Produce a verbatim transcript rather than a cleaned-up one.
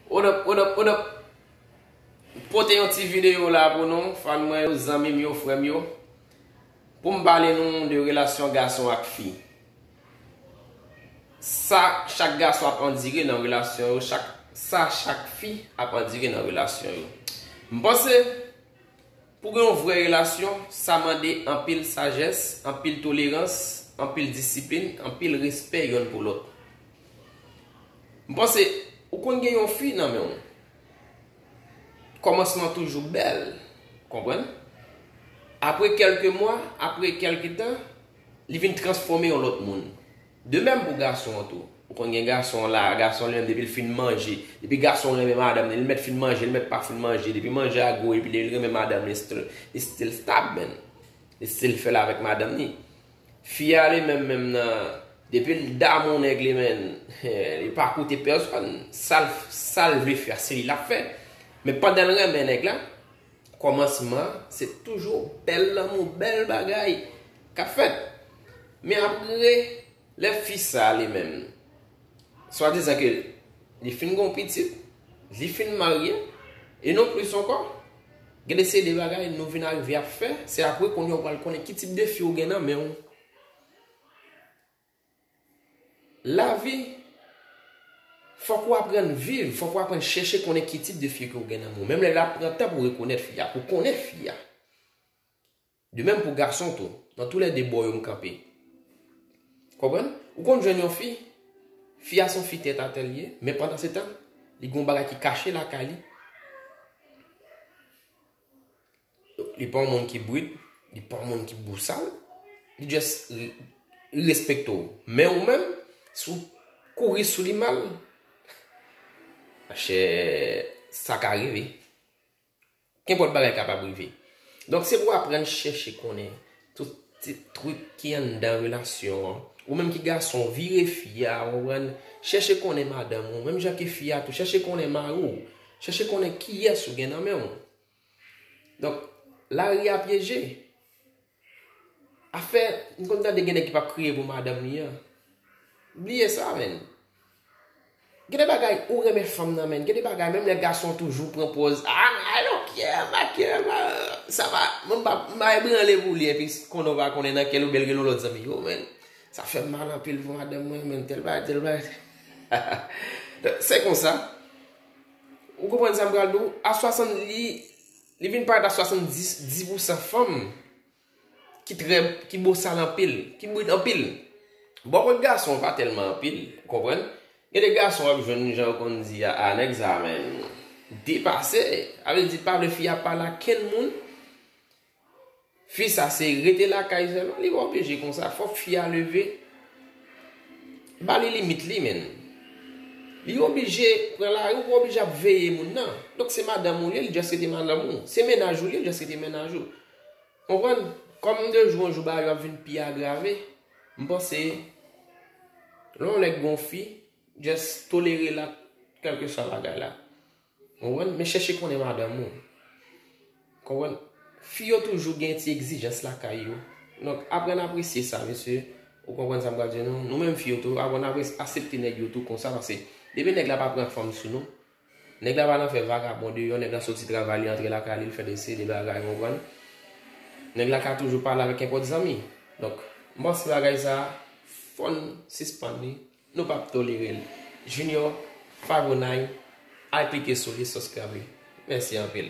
What up, what up, what up? Pote yon ti videyo la pou nou, fan mwen yo, zanmi m yo, frè m yo. Pou m pale nou de relasyon gason ak fi. Sa chak gason ap andire nan relasyon yo, chak, sa chak fi ap andire nan relasyon yo. M panse, pou gen yon vrè relasyon, sa mande anpil sajès, anpil tolerans, anpil disiplin, anpil respè yonn pou lòt. M panse, ou konn gen yon fi nan men w. Kòmansman toujou bèl, konprann? Apre kèlke mwa, apre kèlke tan, li vin transfòme yon lòt moun. De menm pou gason an tou. Ou konn gen gason la, gason li menm depi l fin manje, depi gason renmen madanm li, li mèt fin manje, li mèt pa fin manje, depi manje a gwo epi li renmen madanm li, li still, li still stab, man. Li still fè l avèk madanm li. Fi a li menm, menm nan, depi l damou nèg li, man, li pa koute pèsòn. Sa l, sa l vle fè a, se li l ap fè. Men pandan l renmen nèg la, kòmansman, se toujou bèl lanmou, bèl bagay k ap fèt. Men apre, lè fi sa li menm, swadizan ke li fin gon pitit, li fin marye, e non plis ankò, gen de seri de bagay nou vin arive ap fè, se apre kounye a ou pral konnen ki tip de fi ou gen nan men w. Lavi, fòk ou aprann viv, fòk ou aprann chèche konnen ki tip de fi ke ou gen nan men w. Menm lè l ap pran tan pou rekonèt fi a, pou konnen fi a. De menm pou gason tou, nan toulède bò yo m kanpe. Konprann? Ou konn jwenn yon fi, fi a se yon fi tèt atè l ye, men pandan se tan, li gen yon bagay ki kache lakay li. Li pa yon moun ki brit, li pa yon moun ki bousal, li just, li respekte w. Men ou menm, si w kouri sou li mal, machè, sa ka rive. Kenpòt bagay kapab rive. Donk, se pou w aprann chèche konnen tout ti twik ki anndan relasyon an. Ou menm ki gason, vire fi a, ou konprann? Chèche konnen madanm ou, menm jan ke fi a tou, chèche konnen mari w. Chèche konnen kiyès ou gen nan men w. Donk, lari a pyeje. Afè, m konn tande gen nèg ki p ap kriye pou madanm li an. Bliye sa, menn. Gen de bagay, ou renmen fanm nan, menn. Gen de bagay, menm lè gason toujou pran pòz, "Ah, I don't care, I don't care, man." Sa pa, mwen m pa, m pa ebranle pou li, epi konnen w pa konnen nan kè l, oubyen l gen yon lòt zanmi. Yo, menn, sa fè m mal anpil pou madanm mwen, menn, tèl bagay, tèl bagay. Se konsa. Ou konprann sa m pral di w? A swasann, li, li vin parèt a swasanndis, dis pousan fanm ki trè, ki bosal anpil, ki brit anpil. Bò kot gason pa tèlman anpil, ou konprann? Gen de gason w ap jwenn, jan yo konn di a, a nèg sa, menn, depase. Sa vle di, pa vle fi a pale a kenn moun. Fi sa se rete lakay sèlman, li pa oblije konsa. Fòk fi a leve, ba li limit li, menn. Li oblije pran lari, ou pa oblije ap veye moun nan. Donk, se madanm ou li ye, li just rete madanm ou. Se mennaj ou li ye, li just rete mennaj ou. Konprann? Kòm de jou an jou bagay yo ap vin pi agrave, m panse, lè yon nèg gon fi, just tolere l ak kèlkeswa bagay la. Konprann? Men chèche konnen madanm ou. Konprann? Fi yo toujou gen ti egzijans lakay yo. Donk, aprann apresye sa, mesye. Ou konprann sa m pral di nou? Nou menm fi yo tou, aprann apre-, aksepte nèg yo tou konsa, paske depi nèg la pa pran fanm sou nou, nèg la pa nan fè vagabon deyò, nèg la soti travay, li antre lakay li, li fè de seri de bagay, ou konprann? Nèg la ka toujou pale avèk kenpòt zanmi. Donk, m panse bagay sa, fò n sispann li. Nou p ap tolere l. Junior, five oh nine, al klike sou li, subscribe li. Mèsi anpil.